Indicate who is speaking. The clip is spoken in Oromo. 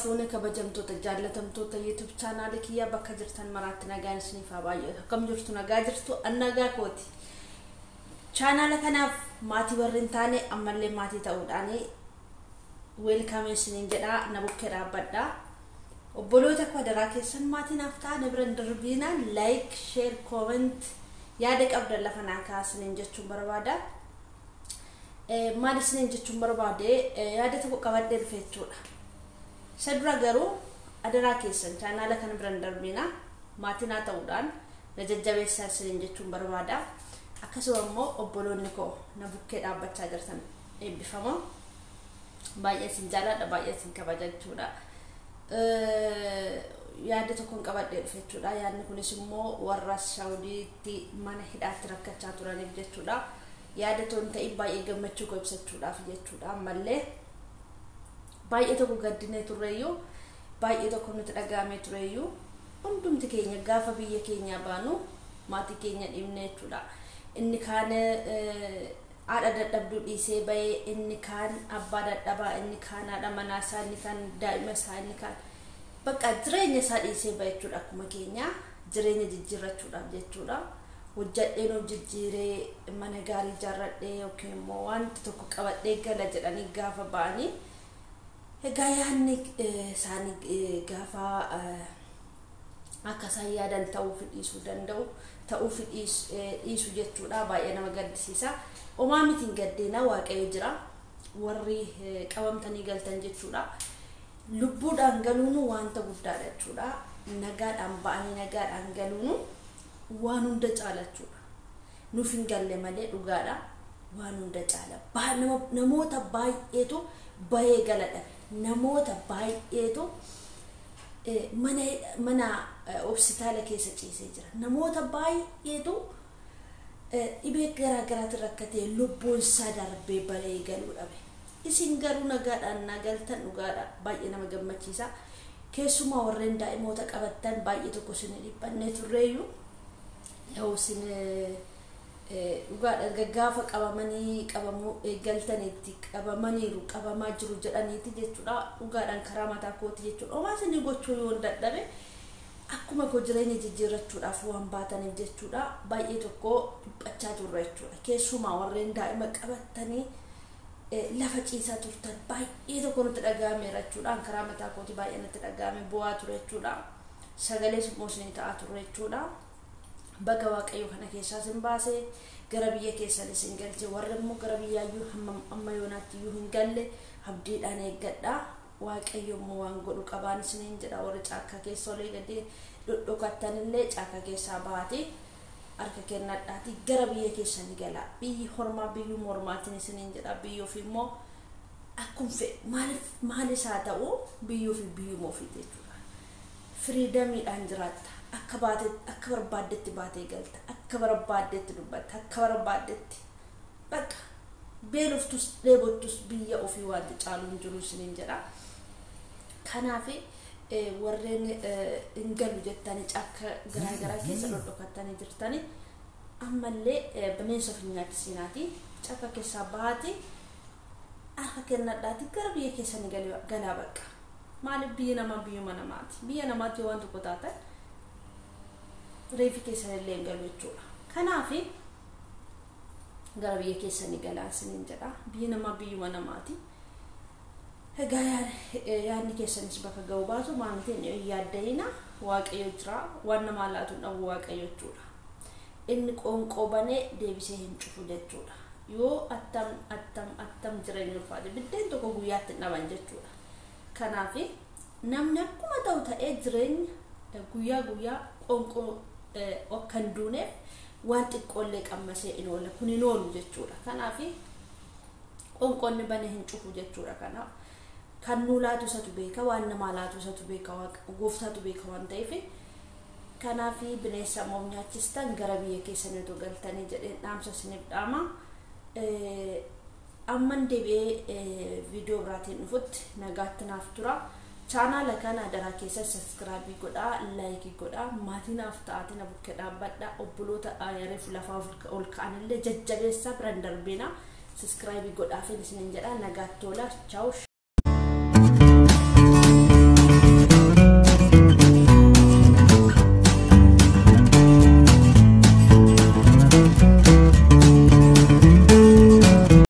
Speaker 1: Fuune kabajamtoota jaallatamtoota YouTube chaanaalii kiyyaa bakka jirtan maraatti nagaan isiniif haa baay'atu. Akkam jirtu? Nagaa jirtu? An nagaa kooti. Chaanaala kanaaf maatii warri hin taane ammallee maatii ta'uudhaan welcome isiniin jedhaa, na bukkee dhaabbadhaa. Obboloota koo, adaraa keessan maatii naaf ta'a, na bira hin darbiinaa. Like, share, comment, yaada qabdan lafa naa kaasiniin jechuun barbaada. Maal isiniin jechuun barbaade? Yaada tokko qabadhee dhufe jechuudha. Isa dura garuu adaraa keessan chaanaala kana bira hin darbiinaa, maatii naa ta'uudhaan na jajjabeessaa isiniin jechuun barbaada. Akkasuma immoo obboloonni koo na bukkee dhaabbachaa jirtan, eebbifamoo, baay'ee isin jaalladha, baay'ee isin kabaja jechuudha. Yaada tokkoon qabadhee dhufe jechuudha. Yaadni kunis immoo warra Saawudiitti mana hidhaatti rakkachaa turaniif jechuudha. Yaada toon ta'in baay'ee gammachuu koo ibsachuudhaaf jechuudha. Ammallee baay'ee tokko gaddinee turreeyyuu, baay'ee tokko nuti dhaga'amee tureeyyuu, hundumti keenya gaafa biyya keenyaa baanu maatii keenya dhiibne jechuudha. Inni kaan haadha dadhabduu dhiisee bahee, inni kaan abbaa dadhabaa, inni kaan haadha manaa isaa, inni kaan daa'ima isaa, inni kaan bakka jireenya isaa dhiisee bahe jechuudha. Akkuma keenya jireenya jijjiirrachuudhaaf jechuudha. Hojjadheen of jijjiiree mana gaarii ijaarradhee yookiin immoo wanti tokko qabadhee gala jedhanii gaafa ba'anii, egaa yaadni isaanii gaafa akka isaan yaadan ta'uu fi dhiisuu danda'u, ta'uu fi dhiisu jechuudha. Baay'ee nama gaddisiisa. Homaa miti, hin gaddeenaa, Waaqayyo jira. Warri qabamtanii galtan jechuudha. Lubbuudhaan galuun wanta guddaadha jechuudha. Nagaadhaan ba'anii nagaadhaan galuun waan hunda caala jechuudha. Nuuf hin galle malee dhugaadha. Waan hunda caala. Namoota baay'eetu bahee galadha. Namoota baay'eetu mana hospitaala keessa ciisee jira. Namoota baay'eetu dhibee garaa garaatiin rakkatee lubbuun isaa darbee bahee galuu dhabe. Isin garuu nagaadhaan na galtan, dhugaadha, baay'ee nama gammachiisa. Keessumaa warreen daa'imoota qabattan baay'ee tokko isin dhiphannee turreeyyuu, yoo isin dhugaadha gaafa qabamanii qabamuu eegaltaniitti, qabamaniiru, qabamaa jiru jedhaniiti jechuudha. Dhugaadhaan karaa mataa kooti jechuudha. Homaa isinii gochuu yoo dadhabe, akkuma koo jireenya jijjiirrachuudhaaf waan baataniif jechuudha. Baay'ee tokko dhiphachaa turre jechuudha. Keessumaa warreen daa'ima qabatanii lafa ciisaa turtan baay'ee tokko nutti dhaga'ameera jechuudha. Karaa mataa kooti baay'ee natti dhaga'ame, bu'aa ture jechuudha. Sagalee immoo isinii ta'aa turre jechuudha. Baga Waaqayyo kana keessaa isin baasee gara biyya keessan isin galche. Warri immoo gara biyyaayyuu hamma amma yoonaatti iyyuu hin galle, abdiidhaan eeggadha. Waaqayyo immoo waan godhu qabaan isiniin jedha. Warri caakkaa keessa olee gadi dhodhokattanillee caakkaa keessaa baate harka kennadhaati gara biyya keessanii galaa. Biyyi hormaa biyyuma hormaatiin isiniin jedha. Biyya ofii immoo akkuma fedhe maaliif maalis haa ta'u, biyya ofii biyyuma ofiiti jechuudha. Freedomiidhaan jiraatta. Akka baate, akka barbaaddetti baatee galta. Akka barbaaddetti dubbatta. Akka barbaaddetti bakka beeloftus dheebottus biyya ofii wanti caalu hin jiru isiniin jedha. Kanaaf warreen hin galu jettanii caakka garaa garaa keessa dhodhokattanii jirtanii, ammallee bineensa of hin nyaachisinaati. Caakka keessaa bahaati harka kennadhaati gara biyya keessanii galaa bakka. Maaliif? Biyya namaa biyyuma namaati. Biyya namaatti yoo waan tokko taatan reefi keessanillee hin galu jechuudha. Kanaaf gara biyya keessanii galaa isiniin jedha. Biyyi namaa biyyuma namaati. Egaa yaadni keessanis bakka ga'u baatu maamitiin hin yaadda'ina, Waaqayyo jira. Waan namaa laatu hin dhabu Waaqayyo jechuudha. Inni qoonqoo banee deebisee hin cufu jechuudha. Yoo attam attam attam jireenya ulfaate biddeen tokko guyyaatti hin dhaban jechuudha. Kanaaf namni akkuma ta'u ta'ee jireenya guyyaa guyyaa qoonqoo akka hin duuneef waan xiqqoollee qammasee hin oolle kun hin oolu jechuudha. Kanaaf qoonqoonni bane hin cufu jechuudha. Kanaaf kan nuu laatu isatu beeka, waan namaa laatu isatu beeka, Gooftaatu beeka waan ta'eef. Kanaaf bineensa immoo nyaachistan gara biyya keessanii otoo galtanii jedheen dhaamsa isiniif dhaama. Amman deebi'ee viidiyoo biraatiin dhufutti nagaatti naaf tura. Chaanaala kana adaraa keessa subscribe godhaa, like godhaa, maatii naaf ta'aatii na bukkee dhaabbadhaa. Obboloota reefu lafaa ol ka'anillee jajjabeessaa, biran darbiina. Subscribe godhaafin isiniin jedha, nagaatti tola. Ciao.